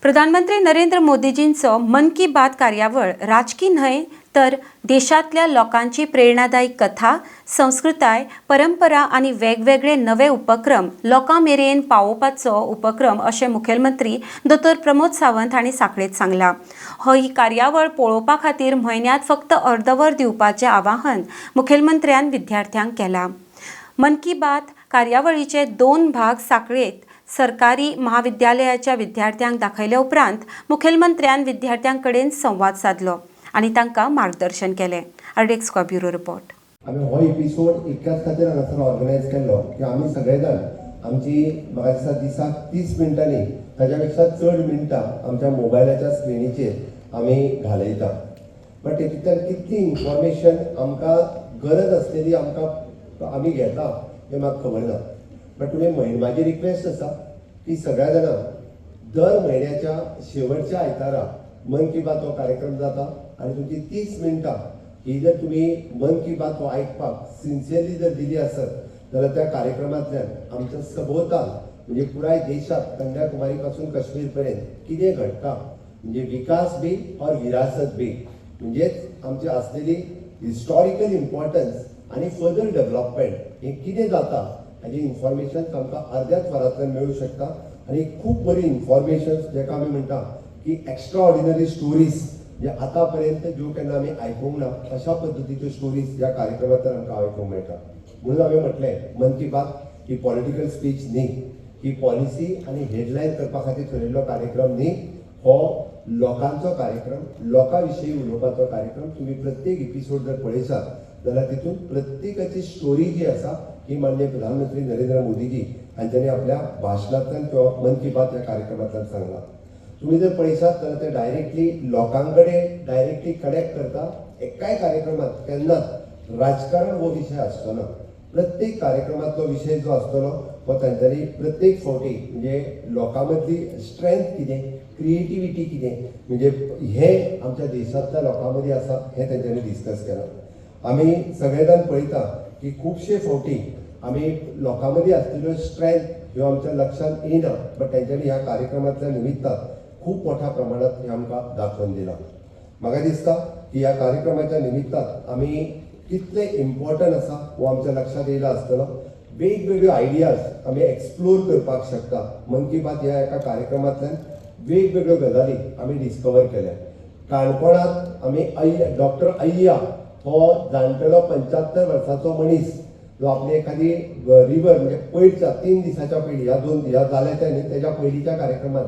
प्रधानमंत्री नरेंद्र मोदीजींचो मन की बात कार्यावळ राजकी न्हय तर देशांतल्या लोकांची प्रेरणादायी कथा, संस्कृताय, परंपरा आनी वेगवेगळे नवे उपक्रम लोकां मेरेन पावोवपाचो उपक्रम अशें मुखेलमंत्री दोतोर प्रमोद सावंत हांणी सांखळेत सांगलां. हो ही कार्यावळ पळोवपा खातीर म्हयन्यांत फक्त अर्दवर दिवपाचें आवाहन मुखेलमंत्र्यान विद्यार्थ्यांक केलां. मन की बात कार्यावळीचे दोन भाग सांखळेत सरकारी महाविद्यालयाच्या विद्यार्थ्यांक दाखयले उपरांत मुखेलमंत्र्यान विद्यार्थ्यां कडेन संवाद सादलो आनी तांकां मार्गदर्शन केलें. RDX bureau report. आमी हो एपिसोड इतक्याच खातीर हांगासर ऑर्गनायज केल्लो की आमी सगळे जाण आमची, म्हाका दिसता, दिसाक 30 मिनटां न्ही, ताच्या पेक्षा चड मिनटां आमच्या मोबायलाच्या स्क्रिनीचेर आमी घालयता. बट तेतूंतल्यान कितली इन्फॉर्मेशन आमकां गरज आसलेली आमकां आमी घेता हें म्हाका खबर ना. बट तुमी म्हाजी रिक्वेस्ट आसा की सगळ्या जाणांक दर म्हयन्याच्या शेवटच्या आयतारा मन की बात हो कार्यक्रम जाता आनी तुमची 30 मिनटां ही जर तुमी मन की बात हो आयकपाक सिन्सियरली जर दिली आसत जाल्यार त्या कार्यक्रमांतल्यान आमच्या सभोवताल, म्हणजे पुराय देशात कन्याकुमारी पासून काश्मीर पर्यंत कितें घडटा, म्हणजे विकास बी और विरासत बी, म्हणजेच आमची आसलेली हिस्टॉरिकल इम्पॉर्टन्स आनी फर्दर डेव्हलपमेंट हें कितें जाता हाजी इन्फॉर्मेशन आमकां अर्द्याच वरांतल्यान मेळूं शकता. आनी खूब बरी इन्फॉर्मेशन, जेका आमी म्हणटा की एक्स्ट्रा ऑर्डिनरी स्टोरीज, जे आतां पर्यंत ज्यो केन्ना आमी आयकूंक ना, अशा पद्दतीच्यो स्टोरीज ह्या कार्यक्रमांतल्यान आमकां आयकूंक मेळटा. म्हणून हांवें म्हटलें, मन की बात ही पॉलिटिकल स्पीच न्ही, ही पॉलिसी आनी हेडलायन करपा खातीर थरयल्लो कार्यक्रम न्ही. हो लोकांचो कार्यक्रम, लोकां विशीं उलोवपाचो कार्यक्रम. तुमी प्रत्येक एपिसोड जर पळयशात जाल्यार तितून प्रत्येकाची स्टोरी जी आसा ही माननीय प्रधानमंत्री नरेंद्र मोदीजी हांच्यांनी आपल्या भाशणांतल्यान किंवा मन की बात ह्या कार्यक्रमांतल्यान सांगलां. तुम्ही जर पळयशात जाल्यार ते डायरेक्टली लोकां कडेन डायरेक्टली कनेक्ट करता. एकाय कार्यक्रमात केन्नाच राजकारण हो विशय आसचो ना. प्रत्येक कार्यक्रमांतलो विशय जो आसतलो हो तांच्यांनी प्रत्येक फावटी म्हणजे लोकां मदली स्ट्रेंथ कितें, क्रिएटिविटी कितें, म्हणजे हे आमच्या देशांतल्या लोकां मदीं आसा हें तेंच्यांनी डिस्कस केलां. आमी सगळे जाण पळयता की खुबशे फावटी आमी लोकां मदीं आसलेल्यो स्ट्रेंथ ह्यो आमच्या लक्षांत येयना, बट तेंच्यांनी ह्या कार्यक्रमांतल्या निमित्तान खूब मोठ्या प्रमाणात हें आमकां दाखोवन दिलां. म्हाका दिसता की ह्या कार्यक्रमाच्या निमित्तान आमी कितले इम्पॉर्टंट आसा हो आमच्या लक्षांत येयला आसतलो. वेगवेगळ्यो आयडियाज आमी एक्सप्लोर करपाक शकता. मन की बात ह्या एका कार्यक्रमांतल्यान वेगवेगळ्यो गजाली आमी डिस्कवर केल्या. काणकोणांत आमी डॉक्टर अय्या हो जाणटेलो 75 वर्साचो मनीस जो आपली एखादी रिवर, म्हणजे पयरच्या 3 दिसाच्या पयलीं, ह्या दोन ह्या जाल्या त्या न्ही, तेज्या पयलींच्या कार्यक्रमात,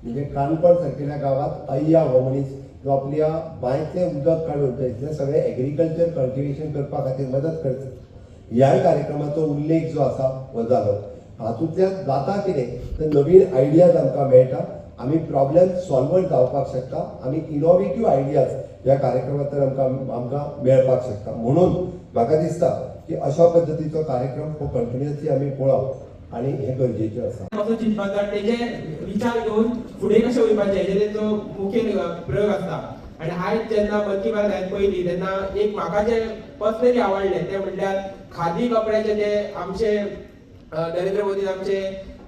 म्हणजे काणकोण सारकेल्या गांवांत अय्या हो मनीस जो आपल्या बांयतलें उदक काडून थंयसलें सगळें एग्रीकल्चर कल्टिवेशन करपा खातीर मदत करता, ह्याय कार्यक्रमाचो उल्लेख जो आसा हो जालो. हातूंतल्यान जाता कितें तर नवीन आयडियाज आमकां मेळटा, आमी प्रॉब्लेम सॉल्वर जावपाक शकता, आमी इनोवेटीव आयडियाज ह्या कार्यक्रमांतल्यान आमकां आमकां मेळपाक शकता. म्हणून म्हाका दिसता की अशा पद्दतीचो कार्यक्रम हो कंटिन्युअसली आमी पळोवप आनी हें गरजेचें आसा. कसो चिंतपाक जाय, तेजे विचार घेवन फुडें कशें वयपाचें हेजेर तेंचो मुखेल प्रयोग आसता. आनी आयज जेन्ना मन की बात हांवें पळयली तेन्ना एक म्हाका जें पर्सनली आवडलें तें म्हणल्यार खादी कपड्याचे जे आमचे नरेंद्र मोदीन आमचे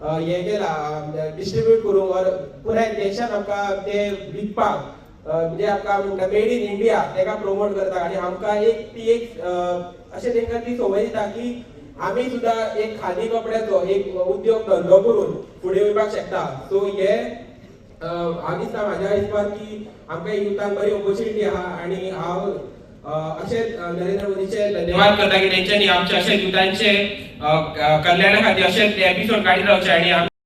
हें केलां, डिस्ट्रिब्यूट करूंक ऑर पुराय देशान आमकां ते विकपाक, म्हणजे आमकां म्हणटा मेड इन इंडिया तेका प्रमोट करता. आनी आमकां एक ती एक अशें तेंकां ती संवय दिता की आमी सुद्दां एक खादी कपड्याचो एक उद्योग धंदो करून फुडें वयपाक शकता. सो हे हांव दिसता म्हाज्या हिसपान की आमकां युथांक बरी ऑपॉर्च्युनिटी आहा. आनी हांव अशेंच नरेंद्र मोदीचे धन्यवाद करता की तेंच्यांनी आमच्या अशे युथांचे कल्याणा खातीर अशेच एपिसोड काडीत रावचे आनी